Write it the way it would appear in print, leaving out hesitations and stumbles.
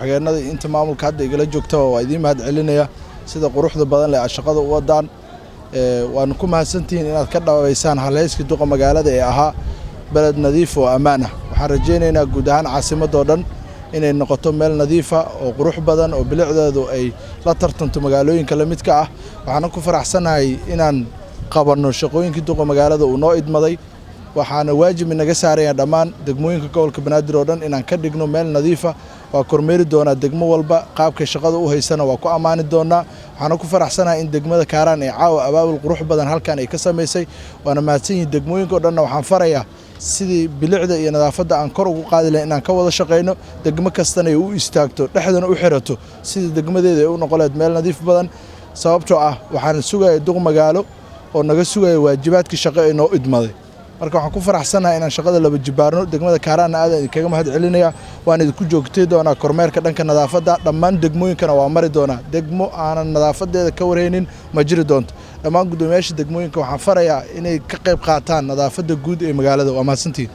Xigeenada inta maamulka hadda igala joogtaba waa idiin mahad celinaya sida quruxda badan leh aad shaqada u wadaan. Waanu ku mahadsantihiin inaad ka dhawaysaan halhayskii duqa magaalada ee ahaa beled nadiif oo ammaan ah. Waxaan rajaynaynaa guud ahaan caasimadoo dhan inay noqoto meel nadiifa oo qurux badan oo bilicdeedu ay la tartanto magaalooyinka la midka ah. Waxaana ku faraxsanahay inaan qabanno shaqooyinkii duqa magaalada uu noo idmaday, waxaana waajib inaga saaraya dhammaan degmooyinka gobolka Banaadir oo dhan inaan ka dhigno meel nadiifa. Waa kormeeri doonaa degmo walba, qaabkay shaqada u haysana waa ku ammaani doonaa. Waxaana ku faraxsanahay in degmada Kaaraan ee caawa abaabul qurux badan halkan ay ka samaysay, waana mahadsan yihiin. Degmooyinka oo dhanna waxaan farayaa sidii bilicda iyo nadaafadda aan kor ugu qaadi lahayn inaan ka wada shaqayno, degmo kastana ay u istaagto, dhexdana u xirato sidii degmadeeda ay u noqon lahayd meel nadiif badan, sababtoo ah waxaan sugaya duq magaalo oo naga sugaya waajibaadkii shaqo ee noo idmaday. Marka waxaan ku faraxsanahay inaan shaqada laba jibaarno. Degmada Kaaraanna aadaan idinkaga mahad celinaya, waan idinku joogtay doonaa kormeerka dhanka nadaafadda. Dhammaan degmooyinkana waa mari doonaa, degmo aanan nadaafadeeda ka warhaynin ma jiri doonto. Dhammaan guddoomiyaasha degmooyinka waxaan farayaa inay ka qayb qaataan nadaafadda guud ee magaalada. Waa mahadsantihiin.